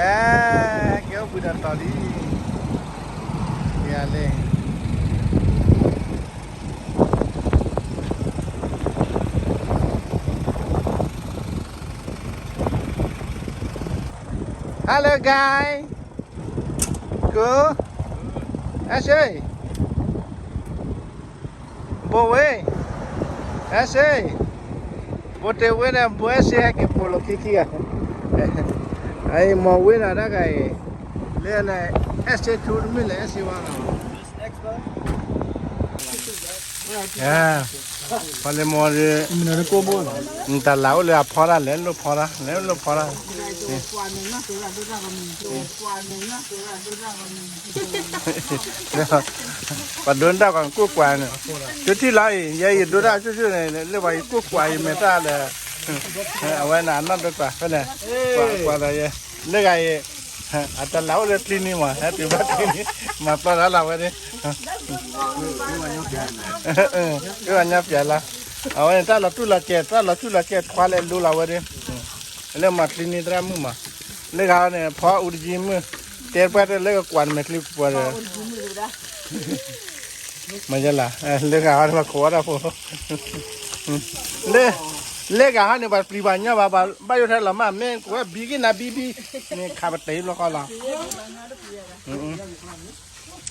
အဲ ကဲအိၣ်ဘှံးဒီးတီၤလံ, ယၤလဲၣ်. Hello, guy. Cool. Ashley. Boy. Ashley. ဘိးတဲဝဲဒၣ် ဘိး Ashley ဟဲက့ၤပိာ်လိာ်ခံခံဂၤ, အအံၤမီၤဝ့နီၤ တၢ်ဂၤအံၤ, လၢန Ashley ထူတမ့ၢ်လၢ Ashley ဝါနီၤ. ပှၤလဲၤမီၤဒီး တၢ်လၢအိၣ်လၢအဖီတၢ် လဲၤလိာ်ဖီတၢ် လဲၤလိာ်ဖီတၢ်, ပှၤဒိးနတၢ်ကွၢ်ကိၢ်ကွၢ်န့ၣ်, တုၤထံၣ်လီၤအံၤ ယဲယဒိတၢ်ဆူၣ်ဆူၣ်န့ၣ် လၢပှၤယကိၢ်ကွၢ်ယမဲာ်တၢ်ဒီး, အဝဲန့ၣ်အနီၢ်ဒိကွၢ်ဖဲလဲၣ်, ကွၢ်ကွၢ်ဒီးယဲ, လၢဂၤအံၤ အတၢ်လၢအိၣ်လၢကျံနံမး ဟဲတုၤဘၣ်ကျံနံ, မၤပျီတၢ်လၢဝဲန့ၣ်, ကဝဲညါပျဲလီၤ, အဝဲန့ၣ်တၢ်လီၤတူၢ်လီၤကဲၤ တၢ်လီၤတူၢ်လီၤကဲၤ ထွါလဲၤလိလီၤဝဲန့ၣ်, လၢမၤကျံနံသရၣ်မုၣ်မး, လၢဂၤန့ၣ် ဖီအူတယံမုၣ်, တဲပှၤတလၢကကွၢ်နမဲာ်ကျံပှၤဒီး မၤယဲလၢ လၢဂၤဟီန့ၣ် ပှၤခိးဝဲဒၣ်ဖိ, လၢ လၢဂၤဟီန့ၣ် ပှၤပျံၤပှၤညီဘၣ် ဘၣ်ယိၣ်ထဲလီၤမး မ့ၢ်ကွဲးဘံက့ၤနၤဘံဘံ, န့ၣ်ခးပတံၤဘျီဃီလီၤ,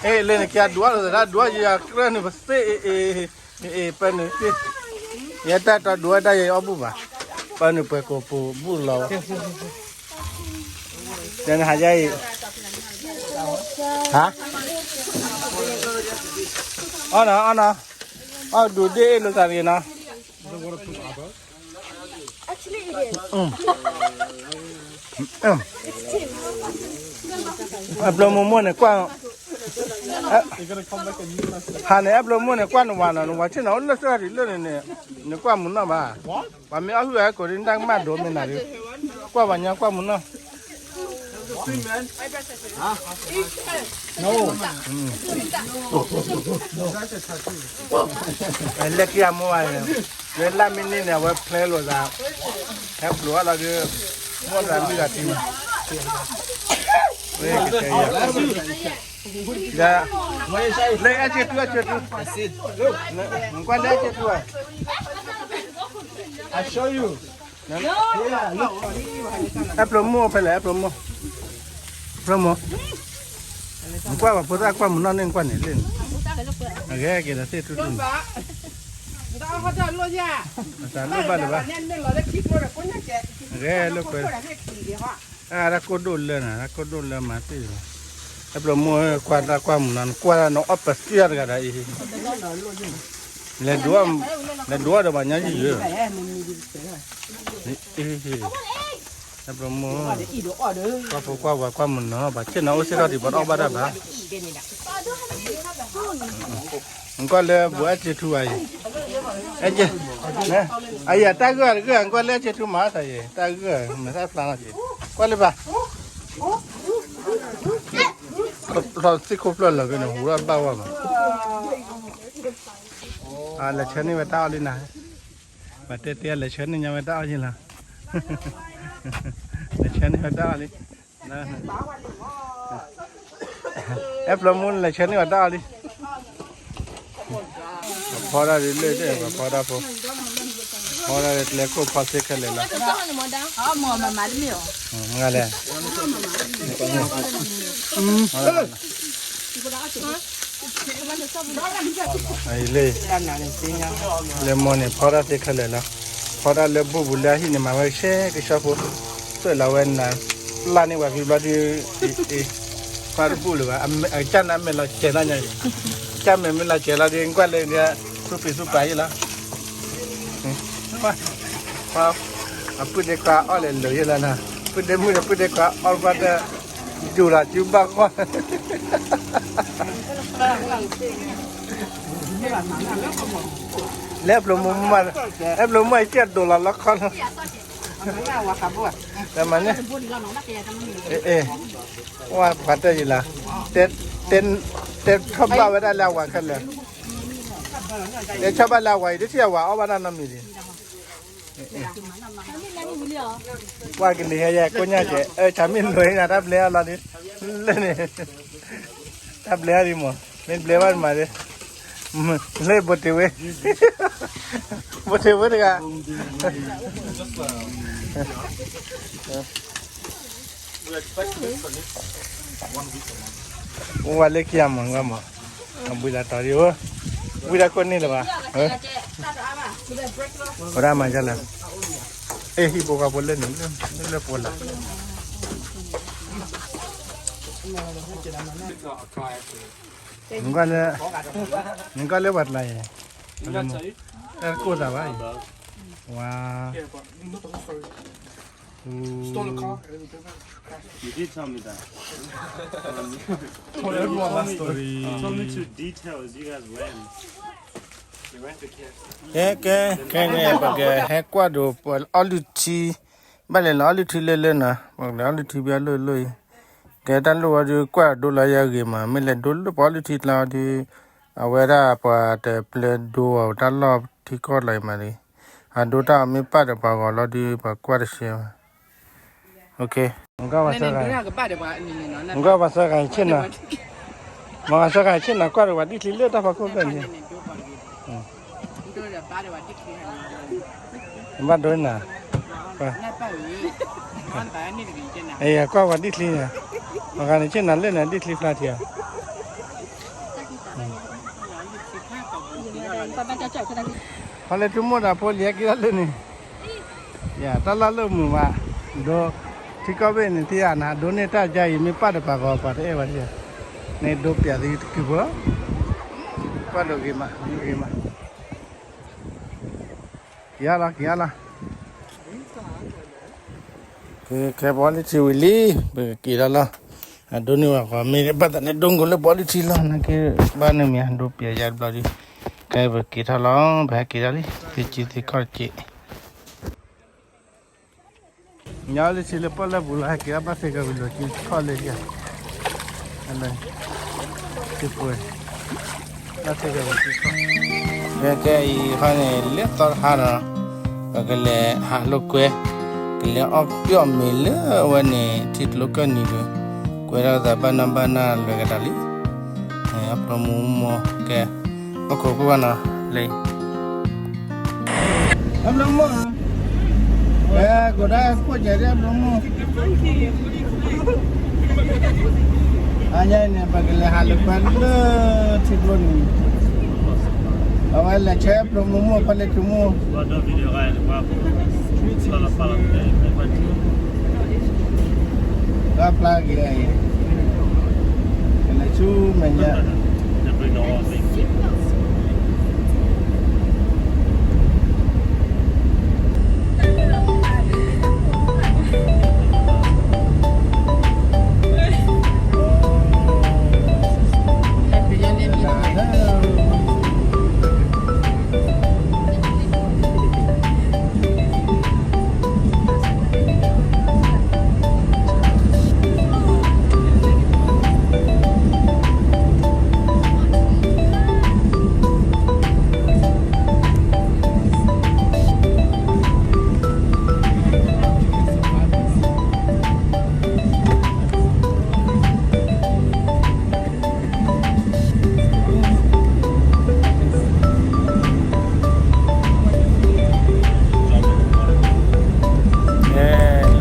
အ့ၣ် လၢနကဒွးလိာ်သး ဒွးယၤကြၢးန့ၣ် ပသ့ၣ်အ့ၣ်အ့ၣ် အ့ၣ် ပၢနုာ်သ့ၣ်, ယဲတၢ်တဒွးဒၣ်ယဲအီၣ်ဘူၣ်ဘၣ်, ပၢနုာ်ပှဲၤကိာ်ပူၤဘူၣ်လီၤ, ယနဟးယါအံၤ, ဟါ, အီၣ်နီၤ အီၣ်နီၤ, အီၣ်ဒူးဒ့ၣ်အ့ၣ်လိာ်သးတဂ့ၤနီၤ, အပျိမိၢ်မိၢ်န့ၣ်ကွၢ်, ဟါန့ၣ် အပျိမိၢ်န့ၣ် ကွၢ်နဝၤနီၤ နဝၤဆ့ၣ်နီၤ အိၣ်လၢသၢဂၤဒံးလၢန့ၣ်န့ၣ်, နကွၢ်မုၢ်နီၢ်ဘၣ်, ပှၤမ့ၢ်အီၣ်ဟုၣ်အကီၢ်ဒ်နတၢ်ကမၣ်ဒိးမ့ၢ်နၤဒီး, ကွၢ်ပှၤညီကွၢ်မုၢ်နီၢ် လဲၤက့ၤအမိၢ်ဘၣ်န့ၣ်, လၢလၢမ့ၢ်န့ၢ်န့ၣ် အဝဲဖျဲလိာ်သး, ဟဲပျိအီၤလီၤဒီး, မိၢ်သးလွံၢ်ဂၤထံမး, ဝဲကတဲယၤ, လၢအဲၣ်က့ၤထူ အဲၣ်က့ၤထူ, နကွၢ်လၢအဲၣ်က့ၤထူဧါ, အဲၣ်ပျိမိၢ်ဖဲလဲၣ် အဲၣ်ပျိမိၢ်, ပျိမိၢ်, နကွၢ်ပှၤဖိသၣ်ကွၢ်မုၢ်နီၢ်န့ၣ် နကွၢ်န့ၣ်လၢန့ၣ်, အဂဲက့ၤဒီးသ့ၣ်ထူထူန့ၣ်, အသးလိၣ်ဘၣ်လၢၤဘၣ်, အဂဲလိာ်ကွဲ, အတၢ်ကိၢ်ဒိၣ်လၢနၤ တၢ်ကိၢ်ဒိၣ်လၢမၤသ့ၣ်လီၤ, အဲၣ်ပျိမိၢ်ကွၢ်တၢ်ကွၢ်မုၢ်နီၢ် နကွၢ်တၢ်နအီၣ်ပသံၣ်တဂၤဒီးအံၤ လဲၤဒိး, လဲၤဒိးဒီးပှၤညီယံၤယံၤ, အဲၣ်ပျိမိၢ်, ကွၢ်ဖိကွၢ်ဝၤကွၢ်မုၢ်နီၢ် ပှၤဆ့ၣ်နီၤအိၣ်စ့ၢ်ကီးဒံး ပှၤတအီၣ်ဘၣ်တၢ်ဘၣ်, နကွၢ်လၢဘိးအဲၣ်က့ၤထူအံၤ, အဲၣ်က့ၤ, အယၤတၢ်ဂိၢ်တဂိၢ် နကွၢ်လၢအဲၣ်က့ၤထူမၤသးယဲ တၢ်ဂိၢ်မ့ၢ်သၣ်ဖျါနီၤက့ၤ, ကွၢ်လၢဘၣ် ဖျီသ့ၣ်ခိၣ်ဖျၢၣ်လၢာ်က့ၤန့ၣ် ဟူထီၣ်ဘၣ်ဝဲမး, လဲၤဆၢန့ၢ်ဝဲတၢ်အီၣ်လံနၤ, ပှၤတဲတဲလဲၤဆၢန့ၢ်ညါဝဲတၢ်အီၣ်ယံၤလီၤ, လဲၤဆၢန့ၢ်ဝဲတၢ်အီၣ်လံ, အဲၣ်ပျိမိၢ်လဲၤဆၢန့ၢ်ဝဲတၢ်အီၣ်လံ, ဖီတၢ်ဒ်လၢတၢ် ပှၤဖီတၢ်ဖိ, ဖီတၢ်ဒ်ကျဲခိၣ်ဖီစ့ခဲလၢာ်လီၤ, မ့ၢ်လဲၣ်, လၢ လၢမိၢ်န့ၣ် ဖီတၢ်သ့ခဲလၢာ်လီၤ, ဖီတၢ်လၢဘူၣ်ပူၤလၢအဟံၣ်န့ၣ် မၤဝဲဆဲကဆှီဖိ, သွဲၣ်လီၤဝဲနၤ, ပျၢ်န့ၢ်ပှၤဖံဘျီဒုး, အ့ၣ်, ဖီတဘူၣ်လၢၤဘၣ်, အကၢ်န့ၣ်အမဲာ်လီၤစဲၤနီၢ်ညါအံၤ, ကၢ်မဲာ်မ့ၢ်လီၤစဲၤလီၤဒီး ကွၢ်လၢန့ၣ် သူၣ်ပျံၤသူၣ်ပာ်ယဲလီၤ, အပုၢ်ဒ့ခွါအီၣ်လဲၤလိာ်ယဲလီၤနၤ, ပုၢ်ဒ့မုၣ်ဒီး ပုၢ်ဒ့ခွါအီၣ်ဘၣ်တၢ်, ဒိၣ်လီၤစုဘၣ်ကွၢ် လၢပျိမိၢ်မး, လၢပျိမိၢ်အံၤကဲဒိၣ်လီၤလီခီလီၤ, တမၤန့ၣ်, အ့ၣ်, ဝဲပှၤတဲယံၤလီၤ, တဲ, တဲဆီၣ်ဘၣ်လၢအဝၤခဲလၢာ်, တဲဆီၣ်ဘၣ်လၢအဝၤအံၤ တထံၣ်အဝၤအီၣ်ဘၣ်တၢ်နီတမံၤဒံး, ကွၢ်ကလံၤဟဲယဲကိညၢ်ကဲး အၢ ဆၣ်မ့ၢ်လိာ်နၤ တၢ်ဘျဲအီၤလီၤဒုး လၢန့ၣ် တၢ်ဘျဲအီၤဒံးမး မ့ၢ်ဘျဲဘၣ်မးဒုး လၢဘိးတ့ၢ်ဝဲ ဘိးတ့ၢ်ဝဲတဂၤ အိၣ်ဝဲလၢခံဂၤမး ဂၤမး အဘှံးလၢတီၤဒံးဧိၤ ဝံဒၣ်ခိၣ်န့ၣ်လၢၤဘၣ် ဝဲဒၣ်မၤဒ်လဲၣ် အ့ၣ် ဟံၣ်ဖိဃီဖိလၢန့ၣ် လၢလၢပှဲၤလၢ နကွၢ်လၢ နကွၢ်လၢပှၤတလါယဲၢ် တၢ်ကိၢ်သးဘၣ်အံၤ ဝါ You did tell me that. Told everyone that story. Told me to details. You guys went. ကဲ ကဲ ခဲအံၤန့ၣ် ပကဟဲကွၢ်ဒိး ပှၤအီလုၢ်ထံ ဘၣ်လဲၤလီၤအီလုၢ်ထံလၢလၢနီၤ ပကလဲၤအီလုၢ်ထံဘၣ်လၢလၢအံၤ ကဲတၢ်လိၣ်ဝဲဒုး ကွၢ်ဒိလီၤယဲဂ့ၤမး မ့ၢ်လဲၤဒိလၢပှၤအီလုၢ်ထံကျါဒုး အဝဲဒၣ်ပှၤတပျဲဒိအီၤ တၢ်လီၢ်ထံကီၢ်လီၤအံၤမးလံ အဒိတၢ်အီၤမ့ၢ်ပာ်ဒီးပှၤဂီၤလီၤဒုး ပှၤကွၢ်တဆှဲဘၣ် နကွၢ်ပှၤစၢဂၤ နကွၢ်ပှၤစၢဂၤဆ့ၣ်နီၤ မ့ၢ်ပှၤစၢဂၤဆ့ၣ်နီၤ ကွၢ်ဒီးပှၤဒ်ချံလၢတၢ်ဖီခိၣ်ဖျၢၣ်န့ၣ် ဘၣ်ဒိနၤ ကွၢ်ပှၤဒ်ချံန့ၣ် ပှၤဂၤန့ၣ်ဆ့ၣ်နီၤလၢန့ၣ်ဒ်ချံဖျါထံဧါ ဖီလ့ၣ်ထူမိၢ်ဒီးဖိလံၤဟဲက့ၤထီၣ်လၢန့ၣ် ယၤတၢ်လီၢ်လၢမုာ်ဘၣ် ဒိ ထံကီၢ်ဘ့ၣ်န့ၣ် ထံယၤနၤ ဒိန့ၢ်တၢ်ယါအံၤမ့ၢ်ပာ်ဒီးပှၤဂီၤပှၤတအဲၣ်ဘၣ်ထံဧါ န့ၣ်ဒိပျးသံတကုၢ်ဖိလီၤ ကွၢ်ဒိဂ့ၤမး ဂ့ၤမး က့ၤအါလီၤ က့ၤအါလီၤ ကဲ ခဲပှၤလၢထံဝံၤလံ ပကက့ၤလီၤလီၤ အဒိန့ၢ်ဝဲပှၤမ့ၢ်ဘၣ်သးန့ၣ် ဒိကီၤလၢပှၤလၢထံလီၤ နာ်က့ ဘၣ်နမံၤ ဒိပျးယါတဘျီဒံး ခဲအံၤပက့ၤထီၣ်လီၤ ပဟဲက့ၤထီၣ်လံ သ့ၣ်ကံသ့ၣ်ခီၣ်တက့ၢ် ညါလၢထံလၢပီၣ်လဲၣ်ပူၤလီၤ ဟဲက့ၤအဘၣ်သ့ၣ်ကဝံၤလီၤက့ၤခီၣ်လၢယၤ ထံပှဲၤ ဘၣ်သ့ၣ်ကဝံၤက့ၤခီၣ် ကဲအံၤခီန့ၣ် လၢသီတဟါဒီး ပကလဲၤဟးလိာ်ကွဲ ကလဲၤအီၣ်ပျီၣ်မ့ၤလၢအဝဲန့ၣ် ထံကျိကၢၢ်နံၤပူၤ ကွဲထီၣ်သးဘၣ်နီၢ်ဘၣ်နီၢ်လွဲၤကဒီးလံ အဖျိမူမူ ကဲ အိၣ်ခိးခိၣ်ဘၣ်နီၤ လၢ အဖျိမူ ကဲ ကိးဒၣ်ခိၣ်ကဲဒၣ်အဖျိမူ အါညါအံၤန့ၣ် ပကလဲၤဟးလိာ်ကွဲလၢထံကျိနံၤ အဝဲလဲၤဆဲဖျိမူမူ ဖီလ့ၣ်ထူမိၢ် ဘၣ်ဖျါက့ၤအံၤ ကလဲၤဆူမဲာ်ညါ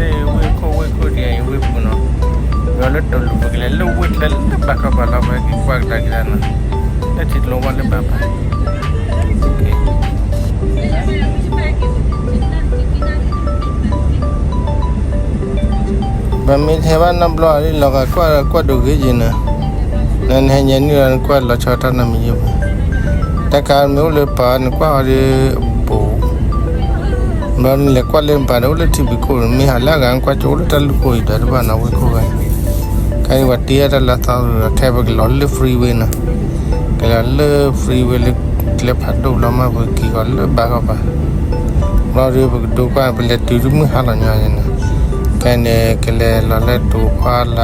လၢဝ့ၢ်ခိၣ်ဝ့ၢ်ခိၣ်ဒ်အံၤဝ့ၢ်ပူၤနီၤ, ဝဲလၢတလူၤပကလဲၤလၢဝ့ၢ်ကျဲလၢဘၣ်ခီဘၣ်လီၤ ပဟဲက့ၤကွၢ်ကဒါက့ၤတၢ်နီၤ, လၢထံကျိဝဲလၢဘၣ်ဘၣ် ပမ့ၢ်ထဲဘၣ်နီတဘျီလီၤဂၤကွၢ်ဒီးကွၢ်ဒိၣ်ဂ့ၤယဲၢ်နီၤ, နဟဲညါနုၢ်လီၤနကွၢ်လီၤဆီတၢ်နီတမံၤယဲၢ်ဘၣ်, တၢ်ခါမ့ၢ်အိၣ်လၢပၤနကွၢ်အီၤဒီး ဘူး, ဘျီနလဲၤကွၢ်လၢပၤဒီးအိၣ်လၢထံဘံခိၣ်န့ၣ် မ့ၢ်ဟးလၢအဂၤနကွၢ်ကၠိအိၣ်လၢတၢ်လူၢ်ခိၣ်အံၤဒီးတဘၣ်နီၤဝ့ၢ်ခိၣ်ဂၤ, ခဲအံၤပှၤတ့အတၢ်လၢသီဒီးထဲပကလီၤလၢ freeway နီၤ, ကလီၤလၢ freeway လၢကျဲဖးဒိၣ်လီၤမး ပကက့ၤကီးလၢဘၣ်ခီဘၣ်, ဘျီဒီးပကဒိကွၢ်ပလဲၤတုၤတမုၢ်ဟါလီၤညီယဲၢ်နီၤ, ခဲအံၤန့ၣ် ကလဲၤလီၤလၢတိၤခွါလၢ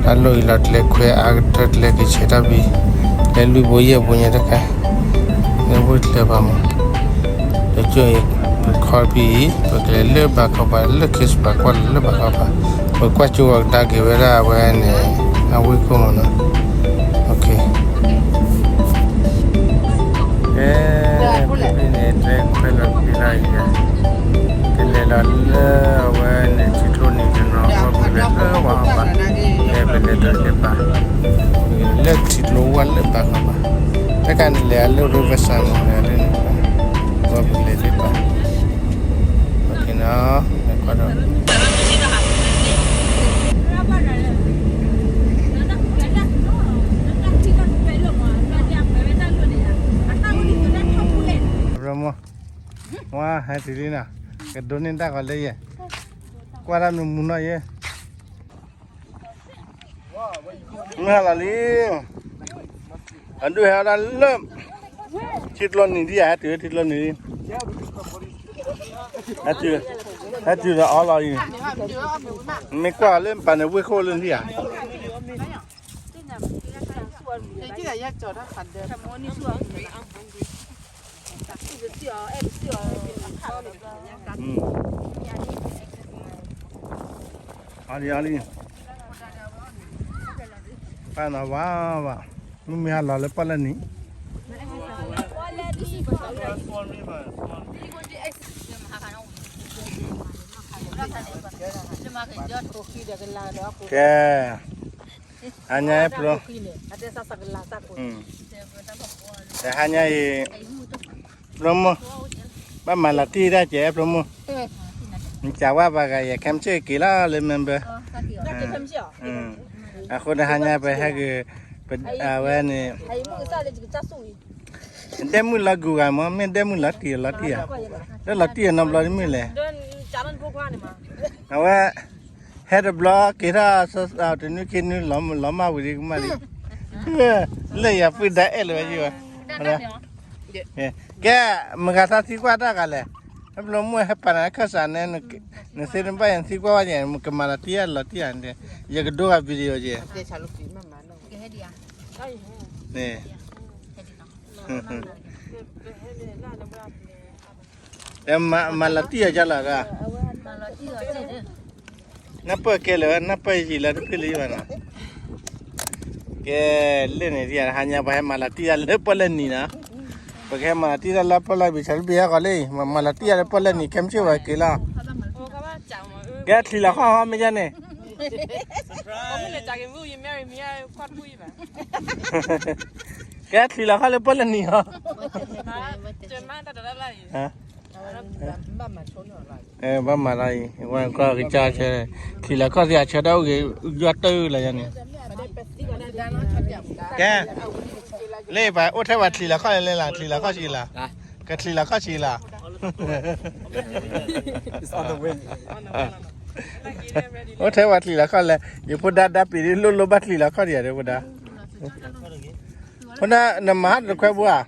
တၢ်လီၢ်အံၤလီၤ တလဲၤခွဲးအါကတၢၢ် တလဲၤကဆဲးတၢ်ဘံၤ, လဲၤလွံၢ်ဘိယဲၢ်ဘိညါတခါ, လၢဝ့ၢ်ကျဲဘၣ်မး, တကၠိၢ်အံၤ ခီပံၤ ပကလဲၤလၢဘၣ်ခီပၤ လၢ Kids Park ကွၢ်လၢဘၣ်ခီပၤ ပကွၢ်ကၠိဝဲကဒါက့ၤဝဲဒၣ်အဝဲန့ၣ် အဝ့ၢ်ခိၣ်မးနီၤ. ကဲ ဖဲန့ၣ် တဲခွဲးလီၤတံၢ်လီၤအံၤ ကလဲၤလီၤလၢအဝဲန့ၣ် ထံကျိနံၤတနီၤ ဝဲပကလဲၤလၢဝၣ်ခီပၤ ကဲ ပလဲၤတၢ်လၢပၤ လၢထံကျိဝၣ်လၢဘၣ်ခီပၤ တၢ်ကန့ၣ်လဲၤလၢ Riverside မး လဲၤလၢန့ၣ် ဝဲပကလဲၤလၢပၤ ကဲနီၤ လဲၤကွၢ်ဒီး ရမိၢ် ဝါ ဟဲတုၤလံနီၤ ကဒိးန့ၢ်တၢ်ဂီၤလၢယဲ ကွၢ်တၢ်မုာ်မုာ်နီၤယဲ မ့ၢ်ဟါလီၤလံ အဒိၣ်ဟဲဒၣ်လၢ ထံကျိနံၤဒံးဧါ ဟဲတုၤလၢထံကျိနံၤဒံး ဟဲတုၤ ဟဲတုၤဒီးအီလီၤအံၤ မ့ၢ်ကွၢ်လၢပာ်န့ၣ်ဝ့ၢ်ခိၣ်လၢနထံၣ်ဧါ အံၤ အံၤ ပာ်နီၤဝါဘၣ် မ့မ့ၢ်ဟါလီၤလၢပီၣ်လဲၣ်နံၤ ကဲ ဟါညါအပျိ တဟါညါအံၤ ဖျိမိၢ် ဘၣ်မၤလီၤတံၢ်ဒၣ်ကဲဖျိမိၢ် နကးဝါပှၤဂၤယဲ ခဲမုၢ်ဆ့ၣ်က့ၤလီၤလၢ member အဃိတဟါညါပဟဲက့ၤ ပ အဝဲန့ၣ် ဒဲမုၣ်လီၤကူၤဂၤမး မ့ၢ်ဒဲမုၣ်လီၤတံၢ်လီၤတံၢ်ဧါ လၢလီၤတံၢ်အနီတဘျီတမုၢ်လဲၣ် အဝဲ ဟဲတဘျီက့ၤထီၣ် တနွံခံနွံ လီၤမၢ်ဝံၤဒံးကမၣ်လံ လၢယၤပုၢ်ဒၣ်အဲၣ်လၢၤဝဲယံၤဝဲ ကဲ မုၢ်ဂၤသးသံကွၢ်တၢ်ဂၤလဲၣ် ဖျိမိၢ်ဟဲပာ်နၤခၢၣ်စးန့ၣ် နသ့တဘၣ်ယၤသံကွၢ်ဝဲယဲ မ့ၢ်ကမၤလီၤတံၢ်ယၤလီၤတံၢ်ယၤန့ၣ် ယကဒိဂၤ video ယဲ န့ၣ် မၤလီၤတံၢ်အီၤကလီၤဒၣ် နၢ်ပၢၢ်ကဲလၢာ်ဝဲ နၢ်ပၢၢ်ယံာ်လၢတဖုလံဘၣ်နီၤ ကဲ လၢန့ၣ် တဟါညါပှၤဟဲမၤလီၤတံၢ်တၢ်လၢပီၣ်လဲၣ်နံၤနီၤ ပကဟဲမၤလီၤတံၢ်တၢ်လၢပီၣ်လဲၣ် ဘံၣ်ဆၣ်တဘ့ၣ်ဟဲဃီၤလံ မၤလီၤတံၢ်တၢ်လၢပီၣ်လဲၣ်နံၤ ခဲမုၢ်ဆ့ၣ်ဝဲက့ၤလီၤ ကဲ ချံးလီၤခီၣ်ဟီမ့ၢ်ယဲန့ၣ် ကဲ ချံးလီၤခီၣ်လၢပီၣ်လဲၣ်နံၤဟီ ဘၣ်မၤလီၤအံၤ ဝဲကွၢ်ကစၢ်ဆၢ ချံးလီၤခီၣ်သ့ၣ်အဆၢဒၣ်အိၣ်ဂ့ၤ ယွၤတၢ်လၢယၤန့ၣ် ကဲ လၢပှၤအိၣ်ထဲပှၤချံးလီၤခီၣ်လဲၣ်လၢ ချံးလီၤခီၣ်ဆံးလီၤ ကချံးလီၤခီၣ်ဆံးလီၤ အိၣ်ထဲပှၤချံးလီၤခီၣ်လဲၣ် ယဖိဒါဒါပ့ၤဒ်လိၣ်လိၣ်ဘၣ်ချံးလီၤခီၣ်ဒံးယၤဒီးဖိဒါ ဖိဒါ နမၤဟးတခွဲဘိဧါ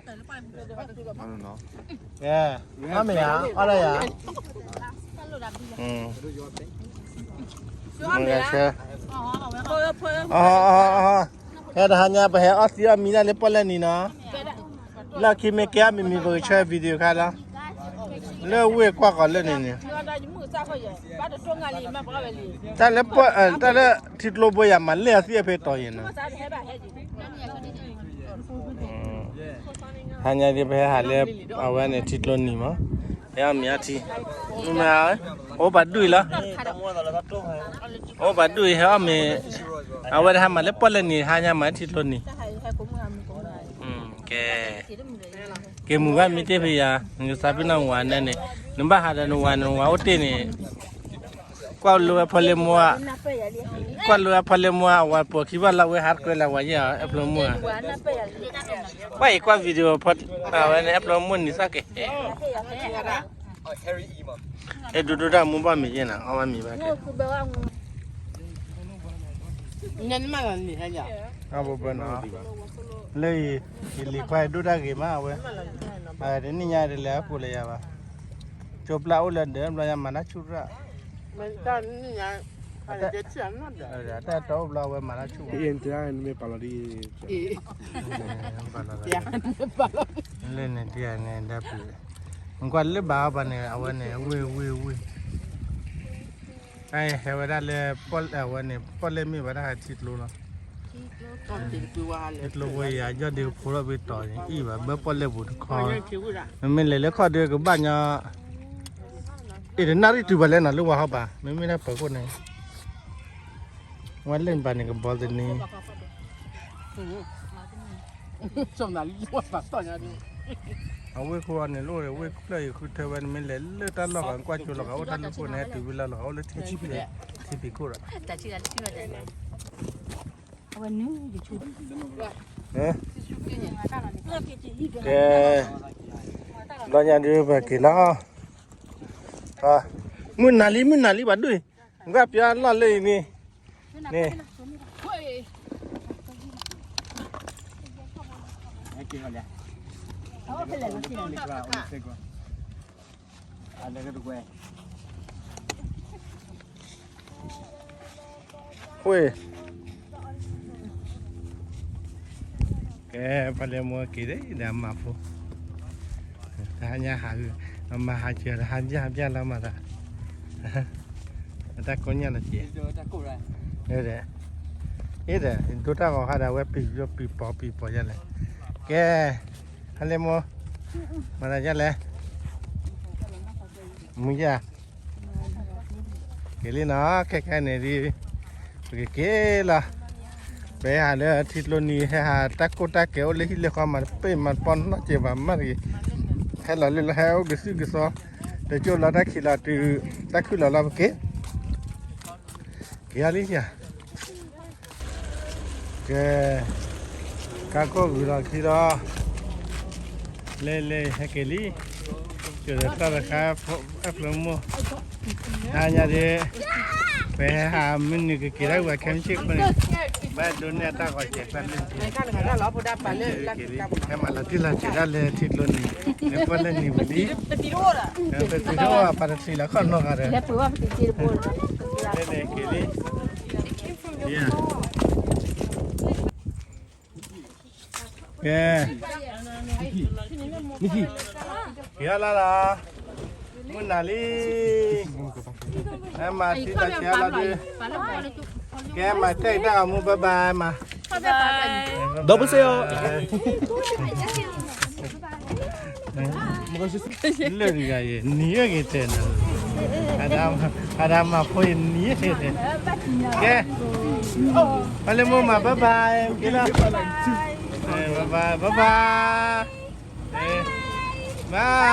အီၣ်မ့ၢ်ဧါ အီၣ်ဒၣ်ယၤ မုၢ်ဂၤဆၢ ဟဲတဟါညါ ပဟဲအီၣ်သံအီၣ်မံၤဒၣ်လၢပီၣ်လဲၣ်နံၤနီၤ လၢခံမ့ၢ်ကဲအီၣ်မံၤမံၤ ပကဆှၢ video ခါလီၤ လၢဝ့ၢ်ကွၢ်ဃီၤလၢန့ၣ်န့ၣ် တၢ်လၢပီၣ် တၢ်လၢထံကျိဘိယၤ မၤလဲၢ်အီၤသံအဖဲတီၤယဲၢ်နီၤ ဟါညါဒ်ပဟဲဟးလၢ အဝဲန့ၣ်ထံကျိနံၤမး ဟဲအီၣ်မ့ၤအီထံ မ့ၢ်မ့ၢ် အိၣ်ပာ်ဒူၣ်အံၤလီၤ အိၣ်ပာ်ဒူၣ်အံၤ ဟဲအီၣ်မ့ၤ အဝဲတဟါမၤလၢပီၣ်လဲၣ်နံၤ ဟါညါမၤထံကျိနံၤ ကဲ က့ၤမုာ်ဘၣ်မ့ၢ်တ့ၢ်ဖဲယၤ နကသးပ့ၤနီၣ်ဝၤနဲန့ၣ် နဘၣ်ဟးဒီးနဝၤ နဝၤအိၣ်တ့ၢ်န့ၣ် ကွၢ်လၢဝဲဖီလ့မိၢ်ဧါ ကွၢ်လၢဝဲဖီလ့မိၢ်ဧါ အဝၤပိာ်ခံဘၣ်လၢဝဲဟးတကြၢးလၢဝၤယဲၢ်ဧါ အဲၣ်ဖျိမိၢ်ဧါ ကွၢ်အံၤကွၢ် video ဖီ အဝဲန့ၣ် အဲၣ်ဖျိမိၢ်နံၤသၣ်က့ၤ အဲၣ်ဒိၣ်ဒိၣ်တၢ်မူဘၣ်မ့ၢ်ယဲၢ်နၤ အီၣ်ဘၣ်မ့ၤဘၣ်က့ၤ အဘၣ်နီၤ လၢအံၤ ယလံၤခွါဒိၣ်တၢ်ဂ့ၤမးအဝဲ တနံၣ်ညါတလဲၤအကိးလၢယၤဘၣ် ကၠိပျၢ်အိၣ်လၢဒၢးဘျီညါမၤတၢ်ဆူၣ်ရၣ် တၢ်တီအိၣ်ဘျီအဝဲမၤတၢ်ဆူၣ်ဘၣ် လၢန့ၣ်တယၤန့ၣ် ဒၣ်ပျုၤ ကွၢ်လၢဘၣ်အီၤဘၣ်န့ၣ် အဝဲန့ၣ် ဝ့ၢ်ဝ့ၢ်ဝ့ၢ်, အဟဲဝဲဒၣ်လၢ အဝဲန့ၣ် ပီၣ်လဲၣ်မ့ၢ်ဝဲဒၣ်ထံကျိလီၤ. ထံကျိဖိအံၤ အယီၢ်ဒုးကဖိးထီၣ်ဖဲတီၤန့ၣ် အံၤဘၣ် ဘၢပီၣ်လဲၣ်ပူၤတခီ, မ့မ့ၢ်လဲၤလၢခီၣ်ဒုးကဘၣ်ညီ, အ့ၣ် တနၣ်ရံၣ်တုၤဘၣ်လဲၣ်နီၤ လၢဝၤဟီဘၣ် မ့မ့ၢ်ဒၣ်ပၢၤခိၣ်န့ၣ်, ဝဲလၢဘၣ်န့ၣ်ကဘီသန့ အဝ့ၢ်ခိၣ်အန့ၣ် လိၣ်ဝ့ၢ်ဖျၢၣ်အံၤဃုထၢဝဲန့ၣ် မ့ၢ်လဲၤလၢတၢ်လီၢ်ဂၤ ကွၢ်ကၠိလီၤဂာ် အိၣ်တၢ်လၢခိၣ်န့ၣ် ဟဲတုၤဝံၤလၢလီၤဂာ် အိၣ်လၢထံဖံးခိၣ်ဒီး, ကဲ, ဘျီညါဒုးပက့ၤလီၤ, မုၢ်နၤလံ မုၢ်နၤလံ ဘၣ်ဒိၣ်, ငါပျီလီၢ်လၢအံၤန့ၣ်, န့ၣ် ကဲ, ပှၤလဲၤမိၢ်က့ၤဒီး ဒီးမၤဖိ, တဟါညါဟး, အမၤဟးစၢၤ တဟါညါဟးပျၢ်လီၤမၤသး, တၢ်ကိးညါလီၤက့ၤ, အ့ဒီး, ဒိတၢ်ဂီၤခါဒီး အဝဲပံၤပံၤပီၤပံၤပီၤယါလဲၣ်, ကဲ, ဟါလၢမိၢ်, မၤသးယါလဲၣ်, မုၢ်ယါ က့ၤလံနီၤ ခဲခဲန့ၣ်ဒ်, ပကက့ၤလီၤ, ပဟဲဟးလၢထံကျိနံၤ ဟဲဟးတၢ်ကိၢ်တၢ်ကဲၤအိၣ်လၢဟံၣ်လၢဃီမး တပ့ၢ်မးတပီနီတစဲးဘၣ်မးတဂ့ၤ, ဟဲလီၤလၢလီၤဟဲအိၣ်ကစုကစီ, တကၠိလီၤတၢ်ခံးလီၤတုၤ, တၢ်ခုၣ်လီၤလီၤပက့ၤ, က့ၤအီၤလံယါ ကဲ, ကါခိၣ်ဂုၤလီၤခံလီၤ, လဲၤလဲၤဟဲက့ၤလံ, ကၠိဒီးတၢ်တခါ, အဖျိမိၢ်, ဟါညါဒ်, ပဟဲဟးမုၢ်နုာ်ကက့ၤတၢ်ဝဲခဲမုၢ်ဆ့ၣ်ခိၣ်န့ၣ်, ဘၣ်ဒိးန့ၢ်တၢ်ဂီၤစဲးဖးလၢ, ဟဲမၤလီၤတံၢ်လီၤဆဲးဒၣ်လဲာ်ထံကျိနံၤ, ပီၣ်လဲၣ်နံၤဝံၤလံ, ပသုးထီၣ်ပှၤတထံၣ်လီၤခီၣ်နီၢ်ဂၤဒီး, လဲၤလဲၤက့ၤလံ ကဲ, က့ၤအီၤလၢလီၤ, မုၢ်နၤလံ, ဟဲမၤသံတၢ်ဆဲးလီၤဒုး, ကဲမၤတဲတၢ်ဂီၤမူ bye bye မး, ဒီးပစ့ၢ်အီၤ လၢတဂၤအံၤ နံၤအဂ့ၤတဲနၤ, အဒၣ်မၤဖိအံၤနံၤအဂ့ၤတဲ, ကဲ, ပှၤလဲၤမိၢ်မၤ bye bye က့ၤလီၤ, bye bye, bye bye, bye,